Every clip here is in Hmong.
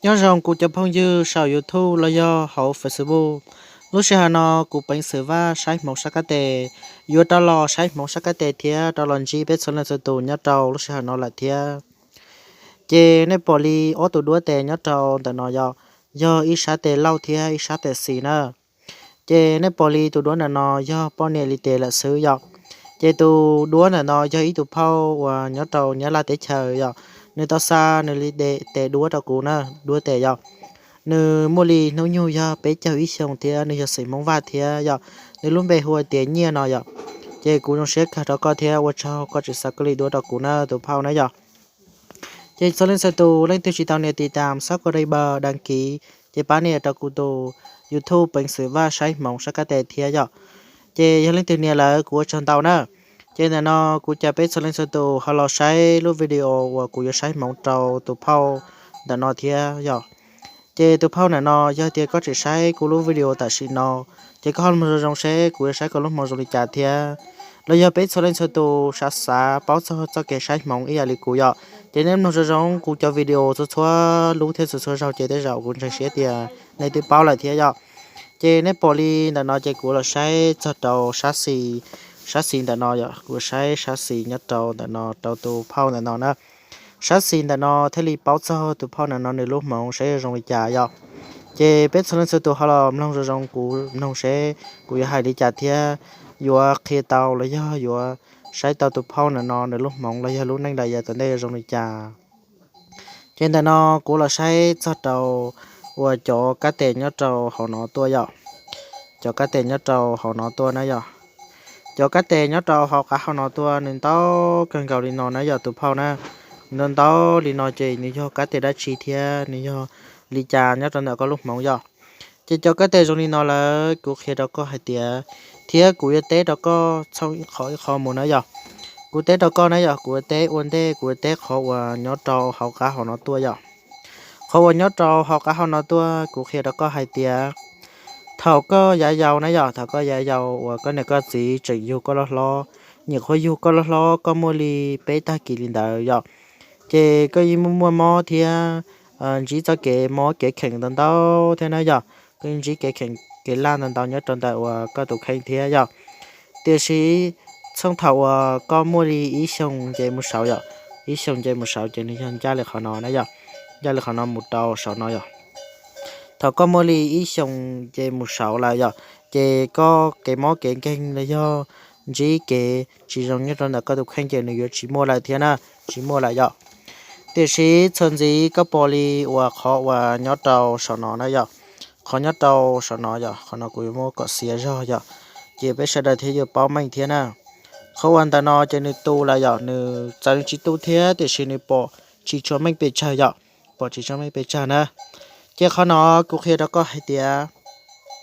Nyob zoo kuv cov phooj ywg saum YouTube los yog hauv Facebook. Lub sij hawm no kuv Peev Xwm Vaj saib hmoov sab kab tes, yuav rov los saib hmoov sab kab tes thiab rov los ntsib peb txhua leej txhua tus nyob rau lub sij hawm no lawm thiab. Ces nej pom li ob tug duab tes nyob rau ntawm no yog, yog ib sab tes lauj thiab ib sab tes xis na. Ces nej pom li tus duab ntawm no yog poj niam li tes lawm xwb yom. Ces tus duab ntawm no yog ib tug phauj uas nyob rau Nyab Laj teb chaws yom. Nws tau xa nws li tes duab rau kuv na, duab tes yom. Nws muaj li hnub nyoog yog peb caug ib xyoos thiab nws yog xeem Hmoob Vaj thiab yom. Nws lub npe hu tias Nyiaj no yom. Ces kuv zoo siab kawg rau koj thiab ua tsaug koj tseem xa koj li duab rau kuv na tus phauj na yom. Ces txhua leej txhua tus leej twg tsis tau nias tiv tam xob koj dai npas daj kiv, ces pab nias rau kuv tus YouTube Peev Xwm Vaj saib hmoov sab kab tes thiab yom. Ces yog leej twg nias lawm kuv ua tsaug ntau na. Ces ntawm no kuv caw peb txhua leej txhua tus ho los saib lub video uas kuv yuav saib hmoov rau tus phauj ntawm no thiab yom. Ces tus phauj ntawm no yog tias koj tseem saib kuv lub video tam sim no, ces koj ho mloog zoo zoo seb kuv yuav saib koj lub hmoov zoo li cas thiab. Los yog peb txhua leej txhua tus xav xav paub txog txoj kev saib hmoov ib yam li kuv yom, ces nej mloog zoo zoo kuv cov video txhua txhua lub thiab txhua txhua zaug ces tej zaum kuv ntseeg siab tias nej twb paub lawm thiab yom. Ces nej pom li ntawm no ces kuv los saib txog rau sab xis, sab xis ntawm no yom, kuv saib sab xis nyob rau ntawm no rau tus phauj ntawm no na. Sab xis ntawm no thiaj li paub txog tus phauj ntawm no nws lub hmoov saib zoo li cas yom. Ces peb txhua leej txhua tus ho los mloog zoo zoo kuv mloog seb kuv yuav hais li cas thiab yuav qhia tau los yog yuav saib tau tus phauj ntawm no nws lub hmoov los yog lub neej lawm yav tom ntej yuav zoo li cas. Ces ntawm no kuv los saib txog rau uas cov kab tes nyob rau hauv no tuaj yom. Cov kab tes nyob rau hauv no tuaj na yom. Cov kab tes nyob rau hauv qab hauv no tuaj nws ntau kawg nkaus li no na yom tus phauj na. Nws ntau li no ces nws yog kab tes dab tsi thiab nws yog li cas nyob rau ntawm koj lub hmoov yom. Ces cov kab tes zoo li no lawm kuv qhia rau koj hais tias, thiab kuv yuav teb rau koj txhooj ib qho ib qho mus na yom. Kuv teb rau koj na yom, kuv yuav teb ua ntej kuv yuav teb qhov uas nyob rau hauv qab hauv no tuaj yom. Qhov uas nyob rau hauv qab hauv no tuaj kuv qhia rau koj hais tias, thaum koj yav yau na yom, thaum koj yav yau uas koj niam koj txiv tseem yug koj loj hlob, nyuam qhuav yug koj loj hlob koj muaj li peb tag kis li ntawd yom, ces koj yeej muaj muaj mob thiab ntsib txoj kev mob kev kheem ntau ntau thiab na yom. Koj yeej ntsib kev kheem kev laj ntau ntau nyob rau ntawm uas koj tus kheej thiab yom. Tiam sis txhooj thaum uas koj muaj li ib xyoos nce mus saud yom, ib xyoos nce mus saud ces nws yog ncaj li qhov no na yom, ncaj li qhov no mus rau saum no yom. Thaum koj muaj li ib xyoos nce mus saud lawm yom, ces koj kev mob kev nkeeg los yog ntsib kev tsis zoo nyob rau ntawm koj tus kheej ces nws yuav tsis muaj lawm thiab na, tsis muaj lawm yom. Tiam sis txuas ntxiv koj pom li uas qhov uas nyob rau saum no na yom, qhov nyob rau saum no yom, qhov no kuv yuav muab kom xiav zog yom, ces peb sawv daws thiaj yuav paub meej thiab na. Qhov uas ntawm no ces nws tu lawm yom, nws txawm nws tsis tu thiab tiam sis nws pom tsis tshua meej pes tsawg yom, pom tsis tshua meej pes tsawg na. Ces qhov no kuv qhia rau koj hais tias,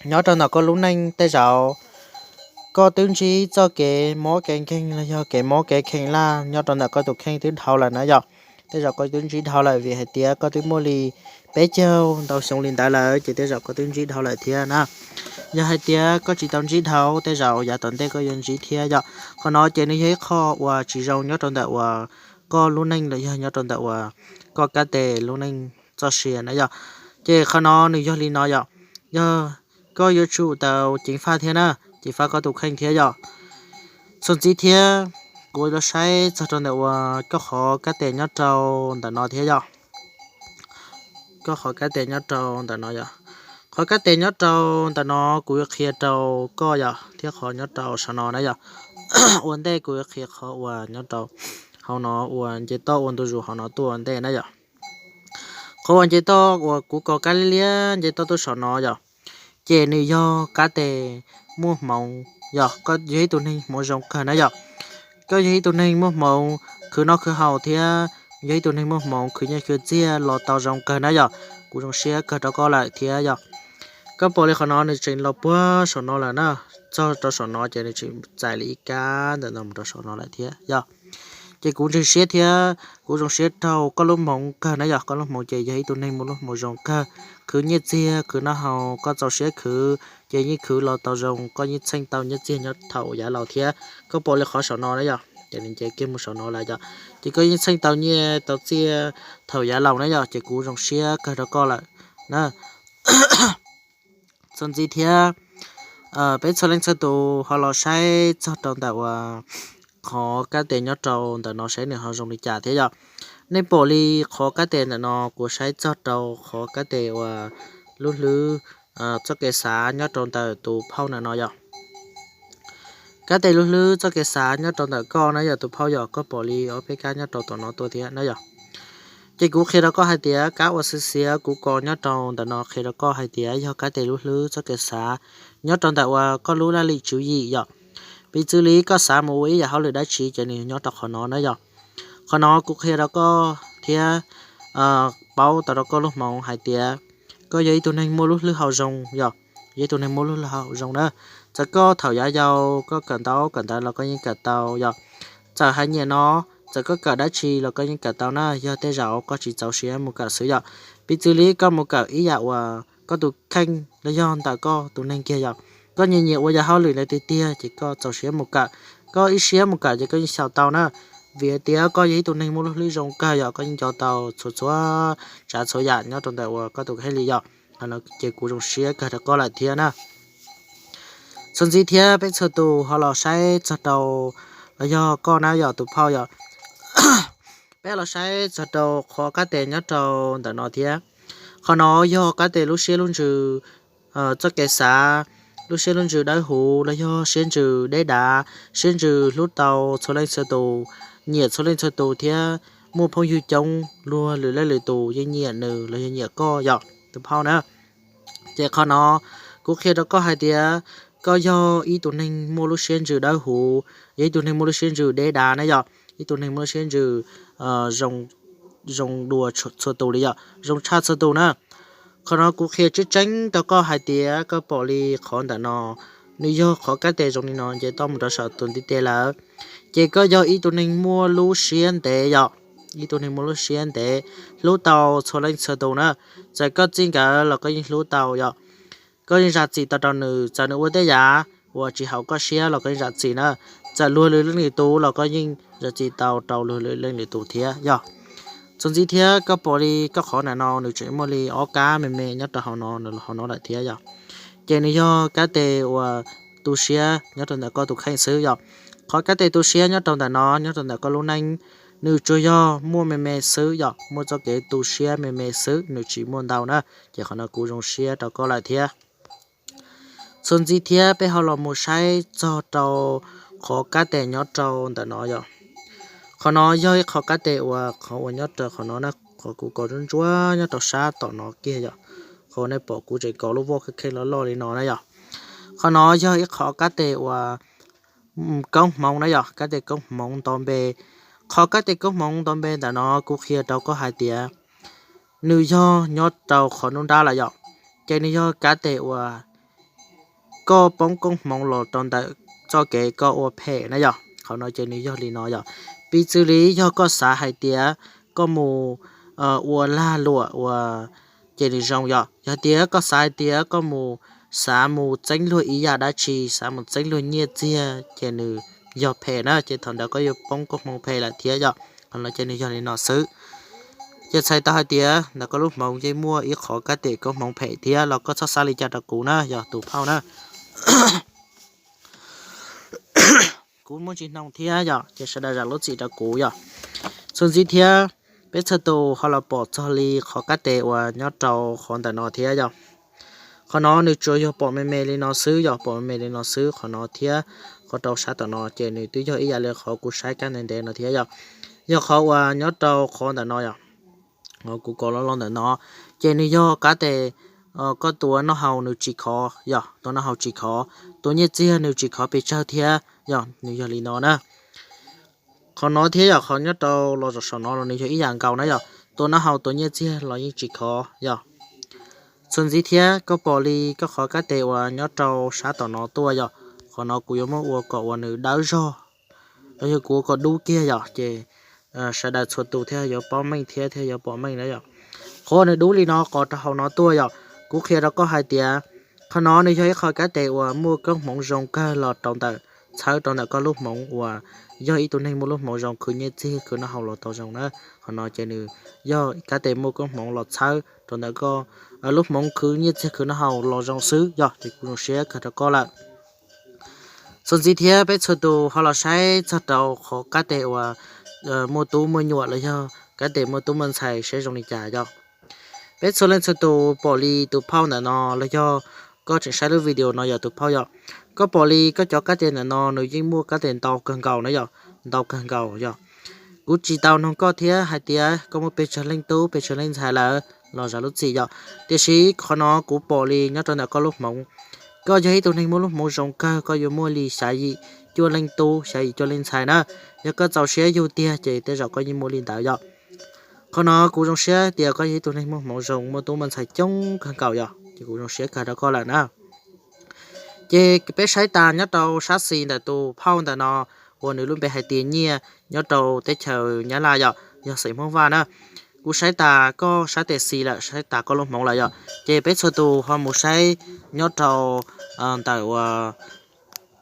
nyob rau ntawm koj lub neej tej zaum koj twb ntsib txoj kev mob kev nkeeg los yog kev mob kev kheem laj nyob rau ntawm koj tus kheej twb dhau lawm na yom. Tej zaum koj twb ntsib dhau lawm vim hais tias koj twb muaj li peb caug ntau xyoo li ntawd lawm ces tej zaum koj twb ntsib dhau lawm thiab na. Yog hais tias koj tsis tau ntsib dhau tej zaum yav tom ntej koj yuav ntsib thiab yom. Qhov no ces nws yog ib qho uas tsis zoo nyob rau ntawm uas koj lub neej los yog nyob rau ntawm uas koj kab tes lub neej txoj sia na yom. Ces qhov no nws yog li no yom, yog koj yuav tsum tau ceev faj thiab na, ceev faj koj tus kheej thiab yom. Txuas ntxiv thiab kuv los saib txog rau ntawm uas koj qhov kab tes nyob rau ntawm no thiab yom. Koj qhov kab tes nyob rau ntawm no yom. Qhov kab tes nyob rau ntawm no kuv yuav qhia rau koj yom, thiab qhov nyob rau saum no na yom. Ua ntej kuv yuav qhia qhov uas nyob rau hauv no uas nce toj ua ntu zus hauv no tuaj ua ntej na yom. Qhov uas nce toj uas kuv kos kab liab liab nce toj tuaj saum no yom, ces nws yog kab tes muaj hmoov yom, koj yog ib tug neeg hmoov zoo kawg na yom. Koj yog ib tug neeg muaj hmoov khwv noj khwv haus thiab yog ib tug neeg muaj hmoov khwv nyiaj khwv txiag los tau zoo kawg na yom. Kuv zoo siab kawg rau koj lawm thiab yom. Koj pom li qhov no nws tseem los puag saum no lawm na, txog rau saum no ces nws tseem txais li ib kab ntawm no mus rau saum no lawm thiab yom. Ces kuv ntseeg siab thiab kuv zoo siab rau koj lub hmoov kawg na yom, koj lub hmoov ces yog ib tug neeg muaj lub hmoov zoo kawg, khwv nyiaj txiag khwv noj haus koj txaus siab khwv ces yeej khwv los tau zoo, koj yeej txheej tau nyiaj txiag nyob thaum yav laus thiab. Koj pom li qhov saum no na yom, ces nws nce kiag mus saum no lawm yom. Ces koj yeej txheej tau nyiaj tau txiaj thaum yav laus na yom, ces kuv zoo siab kawg rau koj lawm na. Txuas ntxiv thiab, peb txhua leej txhua tus ho los saib txog rau ntawm uas qhov kab tes nyob rau ntawm no saib nws ho zoo li cas thiab yom. Nej pom li qhov kab tes ntawm no kuv saib txog rau qhov kab tes uas lub hlwb txoj kev xav nyob rau ntawm tus phauj ntawm no yom. Kab tes lub hlwb txoj kev xav nyob rau ntawm koj na yom tus phauj yom, koj pom li ob peb kab nyob rau tom no tuaj thiab na yom. Ces kuv qhia rau koj hais tias kab uas xiav xiav kuv kos nyob rau ntawm no qhia rau koj hais tias yog kab tes lub hlwb txoj kev xav nyob rau ntawm uas koj lub laj lim tswv yim yom. Piv txwv li koj xav mus ua ib yam hauj lwm dab tsi ces nws nyob rau qhov no na yom. Qhov no kuv qhia rau koj thiab paub tau rau koj lub hmoov hais tias koj yog ib tug neeg muaj lub hlwb hau zoo yom, yog ib tug neeg muaj lub hlwb hau zoo na. Txawm koj thaum yav yau koj kawm ntaub kawm ntawv los koj yeej kawm tau yom. Txawm hais nyiam no, txawm koj kawm dab tsi los koj yeej kawm tau na, yog tej zaum koj tsis txaus siab mus kawm xwb yom. Piv txwv li koj mus kawm ib yam uas koj tus kheej los yog ntawm koj tus neeg kiag yom. Koj nyiam nyiam ua yam hauj lwm ntawd tiag tiag ces koj txaus siab mus kawm. Koj ib siab mus kawm ces koj yeej xyaum tau na. Vim hais tias koj yog ib tug neeg muaj lub hlwb zoo kawg yom, koj yeej nco tau txhua txhua tsav txhua yam nyob rau ntawm uas koj tus kheej li yom. Ces kuv zoo siab kawg rau koj lawm thiab na. Txuas ntxiv thiab peb txhua tus ho los saib txog rau, los yog koj na yom tus phauj yom. Peb los saib txog rau qhov kab tes nyob rau ntawm no thiab. Qhov no yog kab tes lub siab lub ntsws txoj kev xav, lub siab lub ntsws dawb huv los yog siab ntsws deb dav, siab ntsws hlub tau txhua leej txhua tus, nyiam txhua leej txhua tus thiab muaj phooj ywg coob, luag lwm leej lwm tus yeej nyiam nws los yog nyiam koj yom tus phauj na. Ces qhov no kuv qhia rau koj hais tias koj yog ib tug neeg muaj lub siab ntsws dawb huv, yog ib tug neeg muaj lub siab ntsws deb dav na yom, ib tug neeg muaj lub siab ntsws zoo dua txhua tus li yom, zoo tshaj txhua tus na. Qhov no kuv qhia tseeb tseeb rau koj hais tias koj pom li qhov ntawm no, nws yog qhov kab tes zoo li no nce toj mus rau saum tus ntiv tes lawm. Ces koj yog ib tug neeg muaj lub siab ntev yom, ib tug neeg muaj lub siab ntev, hlub tau txhua leej txhua tus na. Txawm koj txij nkawm los koj yeej hlub tau yom. Koj yeej zam txim tau rau nws, txawm nws ua tej yam uas tsis haum koj siab los koj yeej zam txim na. Txawm luag lwm leej lwm tus los koj yeej zam txim tau rau luag lwm leej lwm tus thiab yog. Txuas ntxiv thiab koj pom li koj qhov ntawm no nws tseem muaj li ob kab me me nyob rau hauv no, nws los hauv no lawm thiab yog. Ces nws yog kab tes uas tu siab nyob rau ntawm koj tus kheej xwb yog. Qhov kab tes tu siab nyob rau ntawm no nyob rau ntawm koj lub neej, nws tsuas yog muaj me me xwb yog, muaj txoj kev tu siab me me xwb, nws tsis muaj ntau na. Ces qhov no kuv zoo siab rau koj lawm thiab. Txuas ntxiv thiab peb ho los mus saib txog rau qhov kab tes nyob rau ntawm no yog. Qhov no yog ib qhov kab tes uas qhov uas nyob rau qhov no na, qhov kuv kos ntsuab ntsuab nyob rau sab tom no kiag yog. Qhov nej pom kuv tseem kos lub voj kheej kheej loj loj li no na yog. Qhov no yog ib qhov kab tes uas koob hmoov na yog, kab tes koob hmoov nto npe. Qhov kab tes koob hmoov nto npe ntawm no kuv qhia rau koj hais tias nws yog nyob rau qhov nruab nrab lawm yom. Ces nws yog kab tes uas koj poob koob hmoov los rau ntawm txoj kev koj ua phem na yog. Qhov no ces nws yog li no yog. Piv txwv li yog koj xav hais tias koj mus ua lag luam ua ces nws zoo yog. Yog tias koj xav hais tias koj mus xav mus txeeb luag ib yam dab tsi, xav mus txeeb luag nyiaj txiag ces nws yog phem na, ces thaum ntawd koj yuav poob koob hmoov phem lawm thiab yog. Qhov no ces nws yog li no xwb. Ces txhais tau hais tias ntawm koj lub hmoov yeej muaj ib qhov kab tes koob hmoov phem thiab los koj txhob xav li cas rau kuv na yog tus phauj na. Kuv muaj ntsis hnoos thiab yog, ces sawv daws zam lub txim rau kuv yog. Txuas ntxiv thiab peb txhua tus ho los pom txog li qhov kab tes uas nyob rau qhov ntawm no thiab yog. Qhov no nws tsuas yog pom me me li no xwb yog, pom me me li no xwb qhov no thiab qhov rau sab tom no ces nws twb yog ib yam li qhov kuv saib kab ntev ntev no thiab yog. Yog qhov uas nyob rau qhov ntawm no yog, kuv kos loj loj ntawm no, ces nws yog kab tes koj tua noj haus nws tsis khov yog, tua noj haus tsis khov, tua nyiaj txiag nws tsis khov pes tsawg thiab yog, nws yog li no na. Qhov no thiab yog qhov nyob rau los saum no los nws yog ib yam nkaus na yog, tua noj haus tua nyiaj txiag los yeej tsis khov yog. Txuas ntxiv thiab koj pom li koj qhov kab tes uas nyob rau sab tom no tuaj yog, qhov no kuv yuav muab ua kom uas nws dawb zog los yog kuv ua kom dub kiag yog, ces sawv daws txhua tus thiaj yuav paub meej thiab thiaj yuav pom meej na yog. Qhov nws dub li no kos rau hauv no tuaj yog, kuv qhia rau koj hais tias qhov no nws yog ib qhov kab tes uas muaj koob hmoov zoo kawg los rau ntawm, txhawb rau ntawm koj lub hmoov uas yog ib tug neeg muaj lub hmoov zoo khwv nyiaj txiag khwv noj haus los tau zoo na. Qhov no ces nws yog kab tes muaj koob hmoov los txhawb rau ntawm koj lub hmoov khwv nyiaj txiag khwv noj haus los zoo xwb yog ces kuv zoo siab kawg rau koj lawm. Txuas ntxiv thiab peb txhua tus ho los saib txog rau qhov kab tes uas muaj tub muaj nyuam los yog kab tes muaj tub muaj ntxhais saib zoo li cas yog. Peb txhua leej txhua tus pom li tus phauj ntawm no los yog koj tseem saib lub video no yog tus phauj yog, koj pom li koj cov kab tes ntawm no nws yeej muaj kab tes ntau kawg nkaus na yog, ntau kawg nkaus yog. Kuv tsis tau noog koj thiab hais tias koj muaj pes tsawg leej tub pes tsawg leej ntxhais lawm los zam lub txim yog, tiam sis qhov no kuv pom li nyob rau ntawm koj lub hmoov. Koj yog ib tug neeg muaj lub hmoov zoo kawg, koj yuav muaj li xya yim cuaj leej tub xya yim cuaj leej ntxhais na. Yog koj txaus siab yug tiag ces tej zaum koj yeej muaj li ntawd yog. Qhov no kuv zoo siab tias koj yog ib tug neeg muaj hmoov zoo muaj tub muaj ntxhais coob kawg nkaus yog ces kuv zoo siab kawg rau koj lawm na. Ces peb saib tas nyob rau sab xis ntawm tus phauj ntawm no uas nws lub npe hais tias Nyiaj nyob rau teb chaws Nyab Laj yog, yog xeem Hmoob Vaj na. Kuv saib tas koj sab tes xis lawm, saib tas koj lub hmoov lawm yog, ces peb txhua tus ho mus saib nyob rau ntawm uas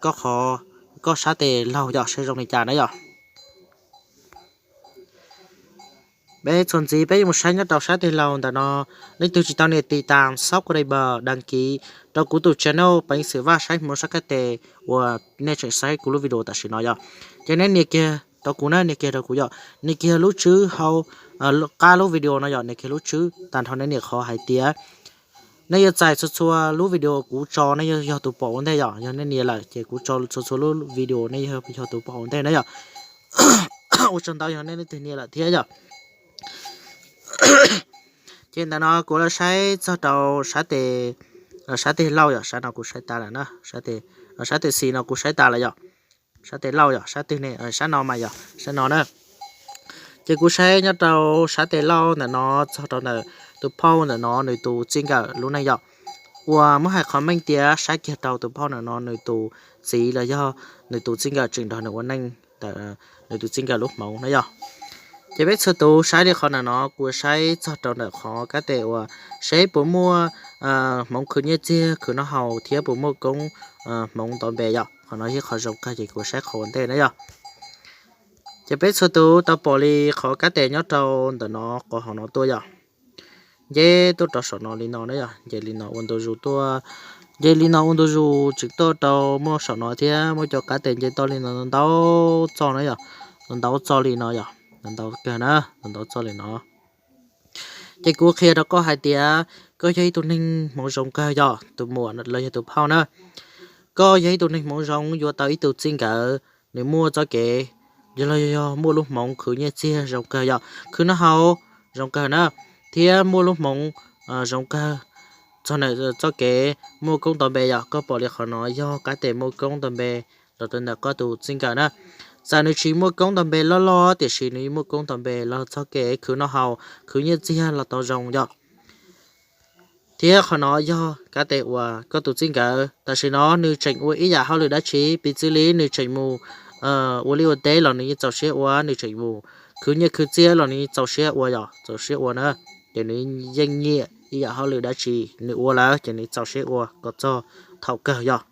koj qhov, koj sab tes laug yog saib zoo li cas na yog. Peb txhua ntxiv peb yuav mus saib nyob rau sab tes laug ntawm no. Leej twg tsis tau nias tiv tas subscribe, đăng ký rau kuv tus channel Peev Xwm Vaj saib hmoov sab kab tes uas nej tseem saib kuv lub video tam sim no yog, ces nej nias kiag rau kuv na, nias kiag rau kuv yog, nias kiag lub tswb hauv qab lub video no yog, nias kiag lub tswb tag nrho nej nias qhov hais tias nej yuav txais txhua txhua lub video kuv tso nej yog tus pom ua ntej yog, yog nej nias lawm ces kuv tso txhua txhua lub video nej yog tus pom ua ntej na yog. Ua tsaug ntau yog nej leej twg nias lawm thiab yog. Ces ntawm no kuv los saib txog rau sab tes, sab tes laug yog, sab no kuv saib tas lawm na, sab tes xis no kuv saib tas lawm yog. Sab tes laug yog sab twg ne, sab no mas yog sab no na. Ces kuv saib nyob rau sab tes laug ntawm no txog rau ntawm tus phauj ntawm no nws tus txij nkawm lub neej yog, uas muab hais qhov meej tias saib kiag rau tus phauj ntawm no nws tus txiv los yog nws tus txij nkawm tseem nrog nws ua neej ntawm nws tus txij nkawm lub hmoov na yog. Ces peb txhua tus saib li qhov ntawm no kuv saib txog rau ntawm qhov kab tes uas seb puas muaj hmoov khwv nyiaj txiag khwv noj haus thiab puas muaj koob hmoov ntau npe yog, qhov no yog qhov zoo kawg ces kuv saib qhov ua ntej na yog. Ces peb txhua tus tau pom li qhov kab tes nyob rau ntawm no qhov hauv no tuaj yog, nce tuaj rau saum no li no na yog, nce li no ua ntu zus tuaj, nce li no ua ntu zus tseem tuaj rau muaj saum no thiab muaj cov kab tes nce tuaj li no ntau txoj na yog, ntau txoj li no yog, ntau kawg na, ntau txoj li no. Ces kuv qhia rau koj hais tias koj yog ib tug neeg hmoov zoo kawg yog tus muam los yog tus phauj na. Koj yog ib tug neeg hmoov zoo yuav tau ib tug txij nkawm, nws muaj txoj kev, yog los yog muaj lub hmoov khwv nyiaj txiag zoo kawg yog, khwv noj haus zoo kawg na, thiab muaj lub hmoov zoo kawg, txog ntawm txoj kev muaj koob ntau npe yog. Koj pom li qhov no yog kab tes muaj koob ntau npe los rau ntawm koj tus txij nkawm na. Txawm nws tsis muaj koob ntau npe loj loj tiam sis nws muaj koob ntau npe los txog kev khwv noj haus khwv nyiaj txiag los tau zoo yog. Thiab qhov no yog kab tes uas koj tus txij nkawm tam sim no nws tseem ua ib yam hauj lwm dab tsi, piv txwv li nws tseem mus ua liaj ua teb los nws yeej txaus siab ua, nws tseem mus khwv nyiaj khwv txiag los nws yeej txaus siab ua yog, txaus siab ua na. Ces nws yeej nyiam ib yam hauj lwm dab tsi nws ua lawm ces nws txaus siab ua kom txog thaum kawg yog.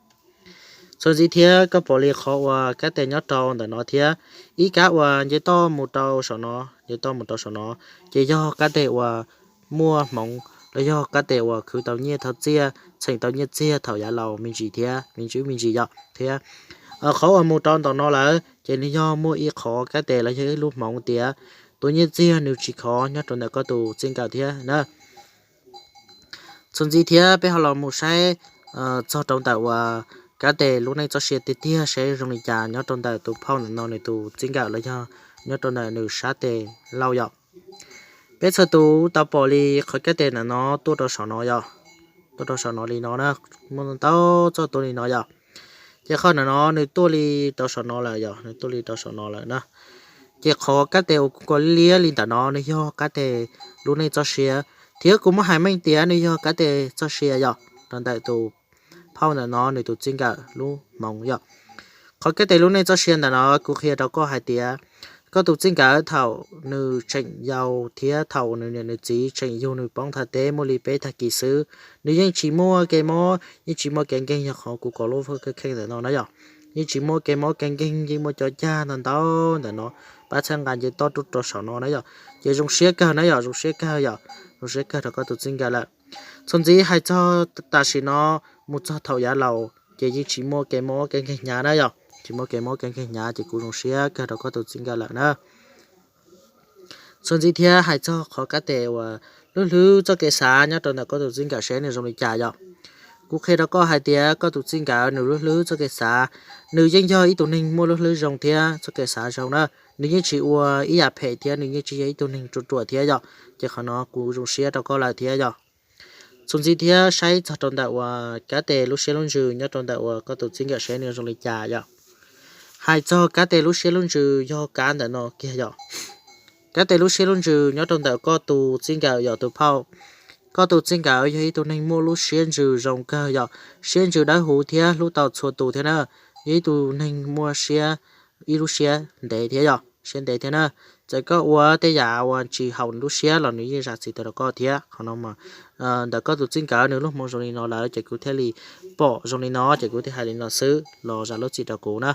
Txuas ntxiv thiab koj pom li qhov uas kab tes nyob rau ntawm no thiab ib kab uas nce toj mus rau saum no, nce toj mus rau saum no, ces yog kab tes uas muaj hmoov los yog kab tes uas khwv tau nyiaj tau txiaj, txheem tau nyiaj txiag thaum yav laus me ntsis thiab me ntsis me ntsis yog thiab. Qhov uas mus rau ntawm no lawm ces nws yog muaj ib qhov kab tes los yog ib lub hmoov tias tus nyiaj txiag nws tsis khov nyob rau ntawm koj tus txij nkawm thiab na. Txuas ntxiv thiab peb ho los mus saib txog rau ntawm uas kab tes lub neej txoj sia tiag tiag saib zoo li cas nyob rau ntawm tus phauj ntawm no nws tus txij nkawm los yog nyob rau ntawm nws sab tes laug yom. Peb txhua tus tau pom li qhov kab tes ntawm no tuaj rau saum no yom, tuaj rau saum no li no na, muaj ntau txoj tuaj li no yom. Ces qhov ntawm no nws tuaj li rau saum no lawm yom, nws tuaj li rau saum no lawm na. Ces qhov kab tes uas kuv kos liab li ntawm no nws yog kab tes lub neej txoj sia, thiab kuv muab hais meej tias nws yog kab tes txoj sia yom rau ntawm tus phauj ntawm no nws tus txij nkawm lub hmoov yom. Qhov kab tes lub neej txoj sia ntawm no kuv qhia rau koj hais tias koj tus txij nkawm thaum nws tseem yau thiab thaum nws niam nws txiv tseem yug nws poob thaum teb muaj li peb tag kis xwb, nws yeej tsis muaj kev mob yeej tsis muaj kev nkeeg yog qhov kuv kos lub kheej ntawm no na yom. yeej tsis muaj kev mob kev nkeeg, yeej muaj cov cag ntau ntau ntawm no pab txhawb nqa nce toj rau saum no na yom. Ces zoo siab kawg na yom, zoo siab kawg yom, zoo siab kawg rau koj tus txij nkawm lawm. Txuas ntxiv hais txog tam sim no mus txog thaum yav laus ces yeej tsis muaj kev mob kev nkeeg hnyav na yom, tsis muaj kev mob kev nkeeg hnyav ces kuv zoo siab kawg rau koj tus txij nkawm lawm na. Txuas ntxiv thiab hais txog qhov kab tes uas lub hlwb txoj kev xav nyob rau ntawm koj tus txij nkawm seb nws zoo li cas yom. Kuv qhia rau koj hais tias koj tus txij nkawm nws lub hlwb txoj kev xav, nws yeej yog ib tug neeg muaj lub hlwb zoo thiab txoj kev xav zoo na. Nws yeej tsis ua ib yam phem thiab nws yeej tsis yog ib tug neeg ruam ruam thiab yom. Ces qhov no kuv zoo siab rau koj lawm thiab yom. Txuas ntxiv thiab saib txog rau ntawm uas kab tes lub siab lub ntsws nyob rau ntawm uas koj tus txij nkawm seb nws zoo li cas yom. Hais txog kab tes lub siab lub ntsws yog kab ntawm no kiag yom. Kab tes lub siab lub ntsws nyob rau ntawm koj tus txij nkawm yom tus phauj. Koj tus txij nkawm yog ib tug neeg muaj lub siab ntsws zoo kawg yom, siab ntsws dawb huv thiab hlub tau txhua tus thiab na. Yog ib tug neeg muaj siab, ib lub siab ntev thiab yom, siab ntev thiab na. Txawm koj ua tej yam uas tsis haum nws lub siab los nws yeej zam txim tau rau koj thiab. Qhov no ntawm koj tus txij nkawm nws lub hmoov zoo li no lawm ces kuv thiaj li pom zoo li no ces kuv thiaj hais li no xwb los zam lub txim rau kuv na.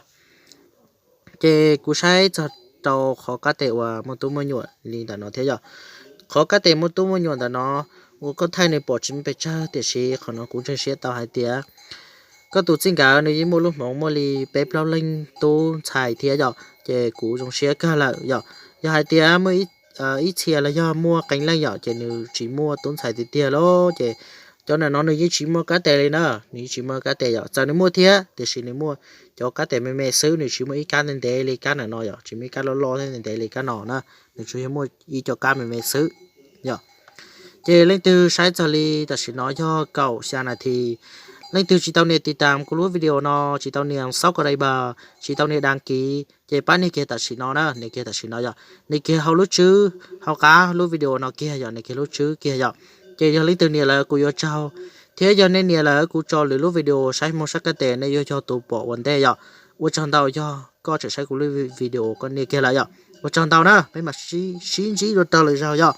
Ces kuv saib txog rau qhov kab tes uas muaj tub muaj nyuam li ntawm no thiab yom. Qhov kab tes muaj tub muaj nyuam ntawm no uas koj thaij nws pom tsis muaj pes tsawg tiam sis qhov no kuv ntseeg siab tau hais tias koj tus txij nkawm nws yeej muaj lub hmoov muaj li peb plaub leeg tub ntxhais thiab yom, ces kuv zoo siab kawg lawm yom. Yog hais tias muaj ib txhia los yog muaj qee leej yom ces nws tsis muaj tub ntxhais tiag tiag lawm ces cov ntawm no nws yeej tsis muaj kab tes li na, nws yeej tsis muaj kab tes yom. Txawm nws muaj thiab tiam sis nws muaj cov kab tes me me xwb, nws tsis muaj ib kab ntev ntev li kab ntawm no yom, tsis muaj ib kab loj loj thiab ntev ntev li kab no na, nws tsuas yog muaj ib co kab me me xwb yom. Ces leej twg saib txog li tam sim no yog kaum xya nas this, leej twg tsis tau nias tiv tam kuv lub video no, tsis tau nias xab kos dai npawg, tsis tau nias daj kiv ces pab nias kiag tam sim no na, nias kiag tam sim no yom, nias kiag hauv lub tswb hauv qab lub video no kiag yom, nias kiag lub tswb kiag yom. Ces yog leej twg nias lawm kuv yuav tsaug, thiab yog nej nias lawm kuv tso lwm lub video saib hmoov sab kab tes nej yuav yog tus pom ua ntej yom. Ua tsaug ntau, yog koj tseem saib kuv lub video koj nias kiag lawm yom, ua tsaug ntau na, peb mam sib ntsib dua rau lwm zaug yom.